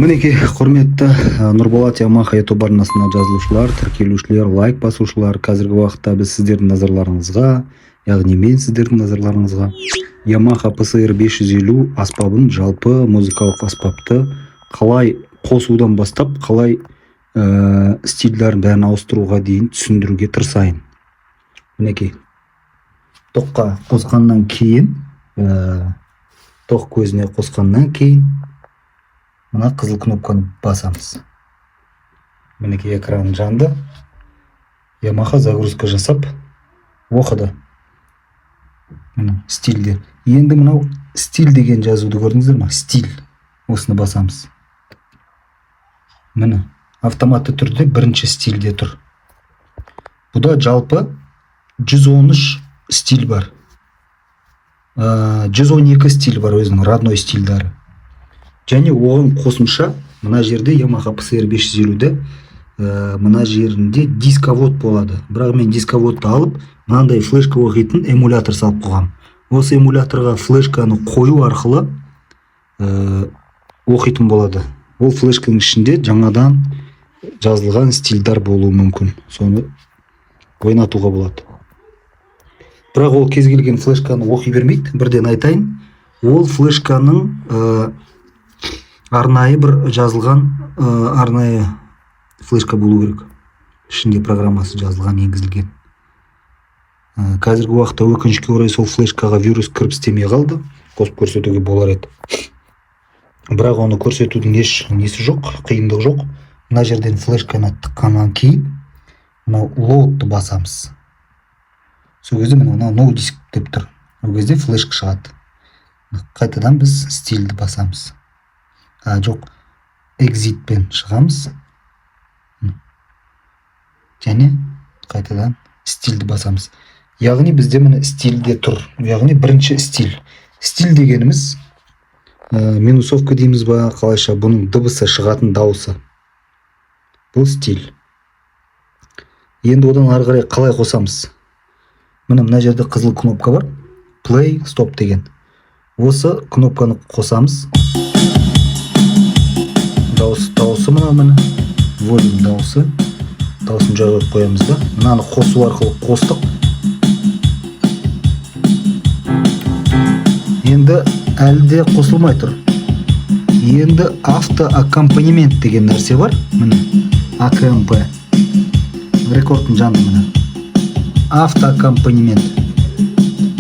Мінекей, құрметті Нұрболат Ямаха YouTube арнасына жазылушылар, тіркелушілер, лайк басушылар, қазіргі уақытта біз сіздердің назарларыңызға, яғни мен сіздердің назарларыңызға Yamaha PSR 550 аспабын, жалпы музыкалық аспапты қалай қосудан бастап, қалай стильдерін бәрін ауыстыруға дейін түсіндіруге тырысайын. Мінекей, тоққа қосқаннан кейін, тоқ көзіне қосқаннан кейін мына қызыл кнопканы басамыз. Мінекей, экран жанды. Yamaha загрузка жасап оқыды. Міне, стильде. Енді мынау стиль деген жазуды көрдіңіздер ма? Стиль. Осыны басамыз. Міне, автоматты түрде бірінші стильде тұр. Бұда жалпы 113 стиль бар. 112 стиль бар, өзінің родной стильдары. Және оған қосымша мына жерде Yamaha PSR 550-де мына жерінде дисковод болады. Бірақ мен дисководты алып, мынандай флешка оқитын эмулятор салып қойғам. Осы эмуляторға флешканы қою арқылы оқитын болады. Ол флешканың ішінде жаңадан жазылған стильдар болуы мүмкін. Соны ойнатуға болады. Бірақ ол кез келген флешканы оқи бермейді, бірден айтайын. Ол флешканың арнайы бір жазылған, арнайы флешка болу керек, ішінде программасы жазылған, енгізілген. Қазіргі уақытта, өкінішке орай, сол флешкаға вирус кіріп істемей қалды. Қосып көрсетуге болар еді, бірақ оны көрсетудің еш несі жоқ, қиындығы жоқ. Мына жерден флешканы тыққаннан кейін мынау load ты басамыз. Сол кезде міне, мынау no disk деп тұр. Ол кезде флешка шығады. Қайтадан біз стильді басамыз. А, жоқ, exit пен шығамыз және қайтадан стильді басамыз. Яғни бізде, міне, стильде тұр, яғни бірінші стиль. Стиль дегеніміз минусовка дейміз ба, қалайша, бұның дыбысы шығатын дауысы, бұл стиль. Енді одан ары қарай қалай қосамыз? Міне, мына жерде қызыл кнопка бар, play, stop деген. Осы кнопканы қосамыз. Дауысы мынау, міне, volume дауысы. Дауысын жай қойып қоямыз да, мынаны қосу арқылы қостық. Енді әлі де қосылмай тұр. Енді автоаккомпанемент деген нәрсе бар. Міне, акмп рекордтың жанды. Міне, автоаккомпанемент.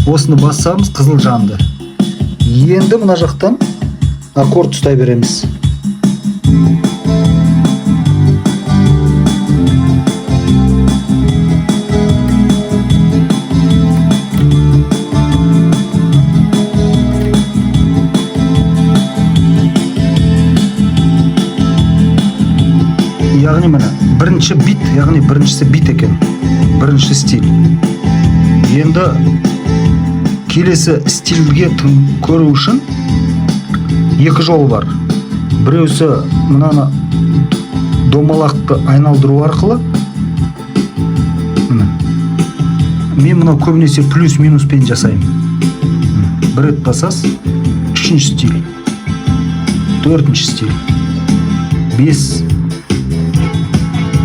Осыны бассамыз, қызыл жанды. Енді мына жақтан аккорд ұстай береміз. Яғни, міне, бірінші бит, яғни біріншісі бит екен, бірінші стиль. Енді келесі стильге көру үшін екі жол бар. Біреусі мынаны домалақты айналдыру арқылы. Міне, мен мынау көбінесе плюс минуспен жасаймын. Міне, бір рет басасыз, үшінші стиль, төртінші стиль, бес,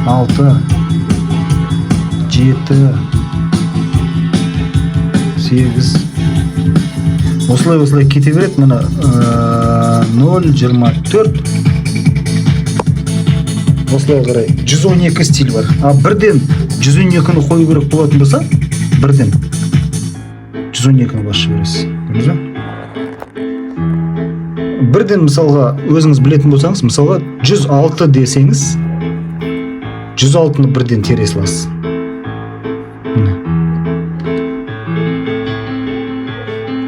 алты, жеті, сегіз, осылай, осылай кете береді. Міне, 0,24, осылай қарай 112 стиль бар. А бірден 112-ні қою керек болатын болса, бірден 112-ні басып жібересіз. Көрдіңіз ба? Бірден, мысалға, өзіңіз білетін болсаңыз, мысалға, 106 десеңіз, 106-ны бірден тере саласыз. Міне,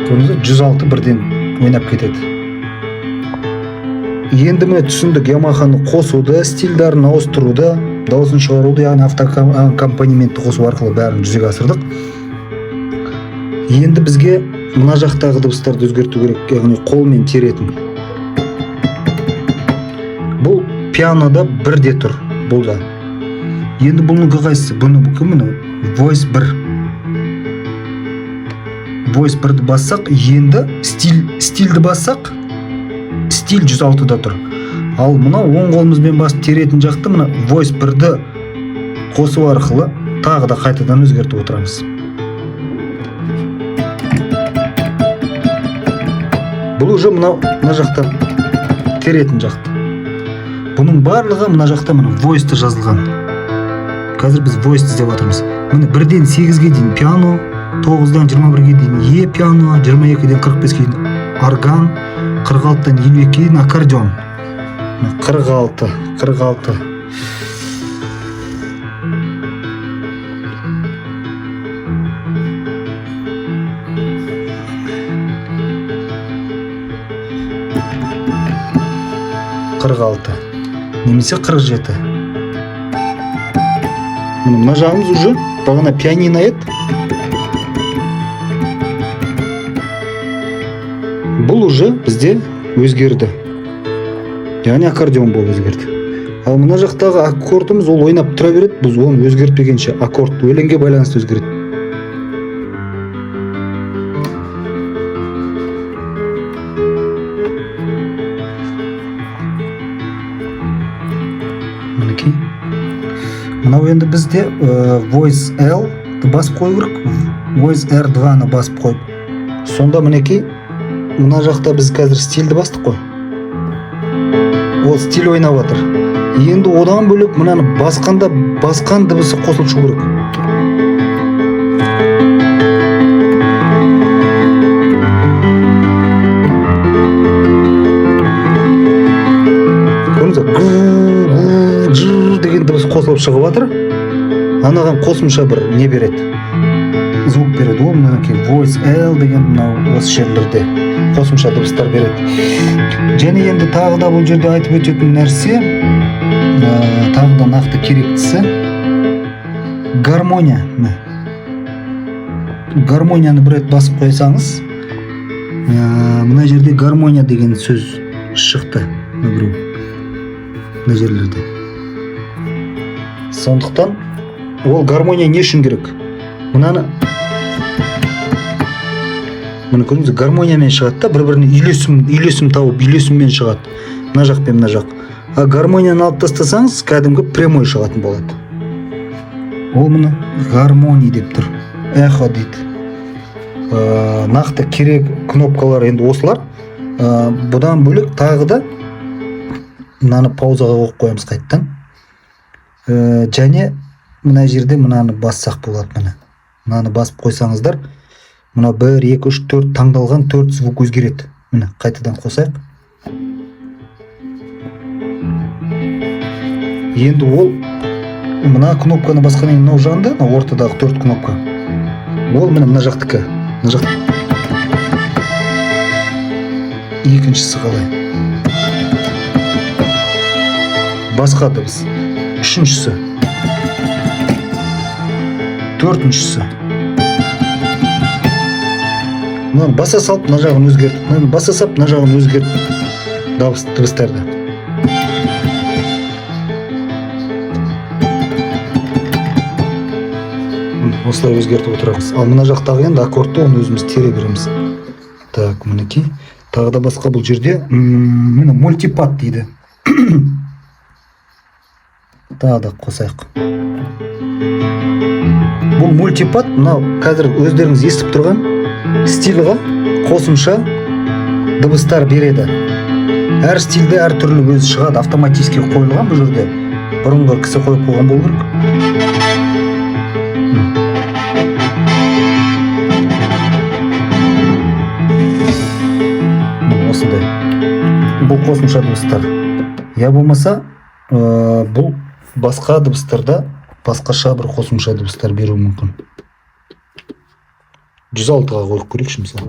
көрдіңіз бе? 106 бірден ойнап кетеді. Енді, міне, түсіндік Ямаханы қосуды, стильдарын ауыстыруды, дауысын шығаруды, яғни автоаккомпанементті қосу арқылы бәрін жүзеге асырдық. Енді бізге мына жақтағы дыбыстарды өзгерту керек, яғни қолмен теретін. Бұл пианода бірде тұр, бұл да. Енді бұнікі қайсысы? Бұнікі, міне, voice 1. Voice 1-ді бассақ, енді стильді бассақ, стиль 106-да тұр. Ал мынау оң қолымызбен басып теретін жақты мына voice 1-ді қосу арқылы тағы да қайтадан өзгертіп отырамыз. Бұл уже мынау мына жақта теретін жақты. Бұның барлығы мына жақта, мына voice жазылған. Қазір біз voice іздеп жатырмыз. Міне, 1-ден 8-ге дейін пиано, 9-дан 21-ге дейін е пиано, 22-ден 45-ке дейін орган, 46-дан 52-ге дейін аккордеон. Мына 46, 46. 46 немесе 47. Міне, мына жағымыз уже бағана пианино еді, бұл уже бізде өзгерді, яғни аккордеон болып өзгерді. Ал мына жақтағы аккордымыз, ол ойнап тұра береді, біз оны өзгертпегенше. Аккорд өлеңге байланысты өзгереді. Мінекей, мынау енді бізде voice L басып қою керек, voice R2-ны басып қойып. Сонда, мінекей, мына жақта біз қазір стильді бастық қой, ол стиль ойнап жатыр. Енді одан бөлек мынаны басқанда басқан дыбысы қосылып шығу керек. Көрдіңіз бе, гу гу жы деген дыбыс қосылып шығып жатыр. Анаған қосымша бір не береді, звук береді. Ол, мінекей, voice L деген мынау осы жерлерде қосымша дыбыстар береді. Және енді тағы да бұл жерде айтып өтетін нәрсе, тағы да нақты керектісі гармония. Міне, гармонияны бір рет басып қойсаңыз, мына жерде гармония деген сөз шықты, мына біреу мына жерлерде. Сондықтан ол гармония не үшін керек? Мынаны, міне, көрдіңіз бе, гармониямен шығады да, бір біріне үйлесім тауып, үйлесіммен шығады мына жақ пен мына жақ. А гармонияны алып тастасаңыз, кәдімгі прямой шығатын болады. Ол, міне, гармоний деп тұр, эхо дейді. Нақты керек кнопкалар енді осылар. Бұдан бөлек тағы да мынаны паузаға қойып қоямыз қайтадан. Және мына жерде мынаны бассақ болады. Міне, мынаны басып қойсаңыздар, мына бір, екі, үш, төрт таңдалған төрт звук өзгереді. Міне, қайтадан қосайық. Енді ол мына кнопканы басқаннан кейін мынау жанды, мына ортадағы төрт кнопка, ол, міне, мына жақтікі, мына жақ. Екіншісі қалай? Басқа дыбыс. Үшіншісі, төртіншісі. Мынаны баса салып, мына жағын өзгертіп, мынаны баса салып, мына жағын өзгертіп, дыбыстарды. Осылай өзгертіп отырамыз. Ал мына жақтағы енді аккордты, оны өзіміз тере береміз. Так, мінекей, тағы да басқа бұл жерде, міне, мультипад дейді, тағы да қосайық. Бұл мультипад мынау қазір өздеріңіз естіп тұрған стильға қосымша дыбыстар береді. Әр стильде әртүрлі өзі шығады, автоматически қойылған. Бұл жерде бұрынғы кісі қойып қойған болу керек. Міне, осындай бұл қосымша дыбыстар, я болмаса бұл басқа дыбыстарда басқаша бір қосымша дыбыстар беруі мүмкін. 106-ға қойып көрейікші, мысалы.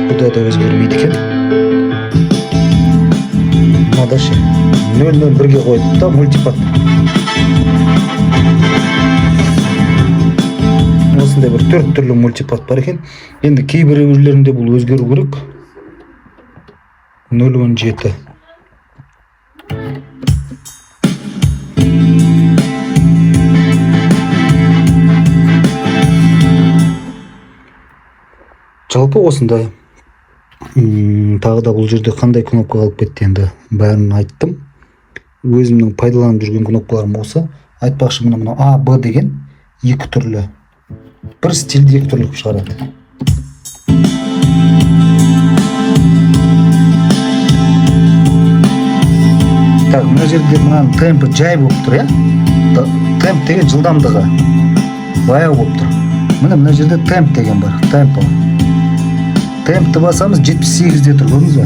Бұда да өзгермейді екен. Мынада ше? 001-ге қойдық та мультипад. Осындай бір төрт түрлі мультипад бар екен. Енді кейбіреулерінде бұл өзгеру керек. 0.17. Жалпы осындай. Тағы да бұл жерде қандай кнопка қалып кетті енді? Бәрін айттым. Өзімнің пайдаланып жүрген кнопкаларым осы. Айтпақшы, мына мынау А, Б деген екі түрлі. Бір стильді екі түрлі қылып шығарады. Так, мына жерде мынаның темпі жай болып тұр, иә? Темп деген жылдамдығы баяу болып тұр. Міне, мына жерде темп деген бар, темпо. Темпті басамыз, 78-де тұр, көрдіңіз ба?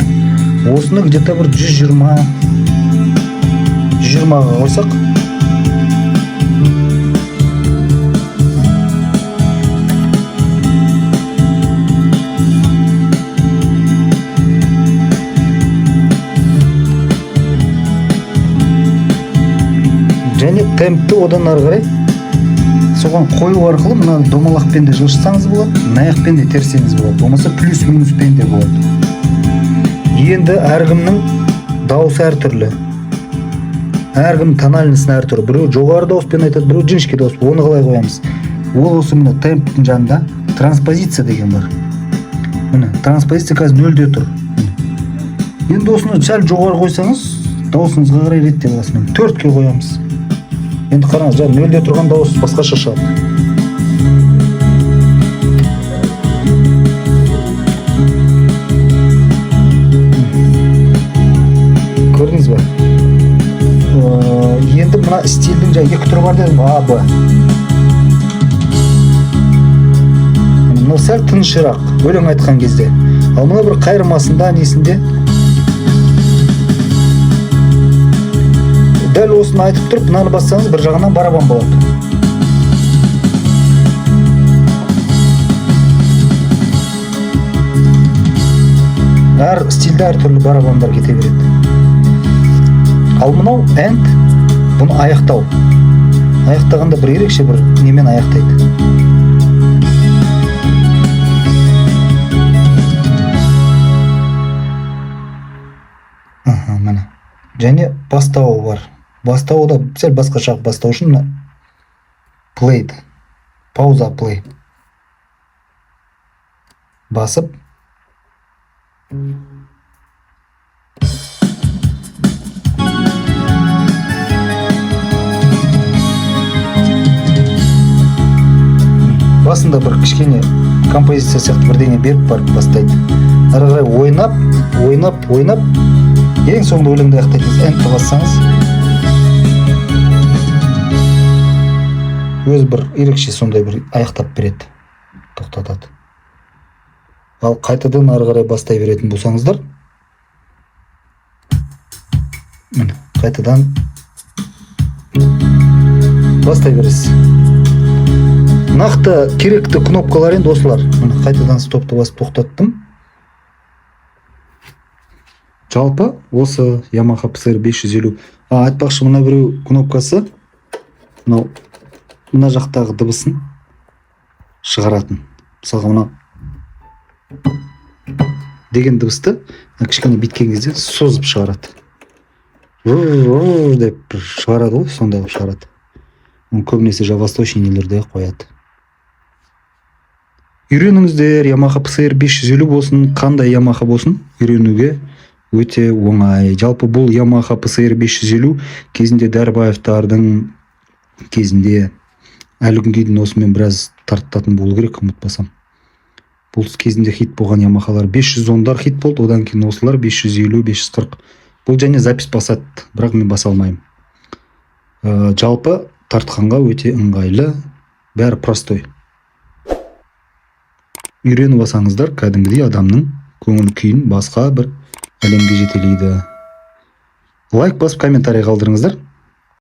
Осыны где-то бір 120, 120-ға қойсақ, және темпті одан ары қарай соған қою арқылы мына домалақпен де жылжытсаңыз болады, мына аяқпен де терсеңіз болады, болмаса плюс минуспен де болады. Енді әркімнің дауысы әртүрлі, әркімнің тональності әртүрлі. Біреу жоғары дауыспен айтады, біреу жіңішке дауыс. Оны қалай қоямыз? Ол осы, міне, темптің жанында транспозиция деген бар. Міне, транспозиция қазір нөлде тұр. Міне. Енді осыны сәл жоғары қойсаңыз, дауысыңызға қарай реттеп аласыз. Міне, 4-ке қоямыз. Енді қараңыз, жаңа нөлде тұрған дауыс басқаша шығады. Көрдіңіз ба? Енді мына стильдің жаңа екі түрі бар дедім ғой, А, Б. Мынау сәл тынышырақ өлең айтқан кезде, ал мына бір қайырмасында, несінде дәл осыны айтып тұрып мынаны бассаңыз, бір жағынан барабан болады. Әр стильде әртүрлі барабандар кете береді. Ал мынау end, бұны аяқтау. Аяқтағанда бір ерекше бір немен аяқтайды. Аха, міне, және бастауы бар. Бастауы да сәл басқаша. Бастау үшін мына play, пауза, play басып, басында бір кішкене композиция сияқты бірдеңе беріп барып бастайды. Ары қарай ойнап, ойнап, ойнап, ең соңында өлеңді аяқтайтын end ті бассаңыз, өзі бір ерекше сондай бір аяқтап береді, тоқтатады. Ал қайтадан ары қарай бастай беретін болсаңыздар, міне, қайтадан бастай бересіз. Нақты керекті кнопкалар енді осылар. Міне, қайтадан стопты басып тоқтаттым. Жалпы осы Yamaha PSR 550. А, айтпақшы, мына біреу кнопкасы, мынау мына жақтағы дыбысын шығаратын. Мысалға, мынау деген дыбысты мына кішкене бүйткен кезде созып шығарады. «Рр» деп бір шығарады ғой, сондай қылып шығарады. Оны көбінесе жаңа восточный нелерде қояды. Үйреніңіздер. Yamaha PSR 550 болсын, қандай Yamaha болсын, үйренуге өте оңай. Жалпы бұл Yamaha PSR 550 кезінде Дәрібаевтардың кезінде, әлі күнге дейін осымен біраз тартатын болу керек, ұмытпасам. Бұл кезінде хит болған Ямахалар, 510-дар хит болды, одан кейін осылар 550, 540. Бұл және запись басады, бірақ мен баса алмаймын. Жалпы тартқанға өте ыңғайлы, бәрі простой. Үйреніп алсаңыздар, кәдімгідей адамның көңіл күйін басқа бір әлемге жетелейді. Лайк басып, комментарий қалдырыңыздар.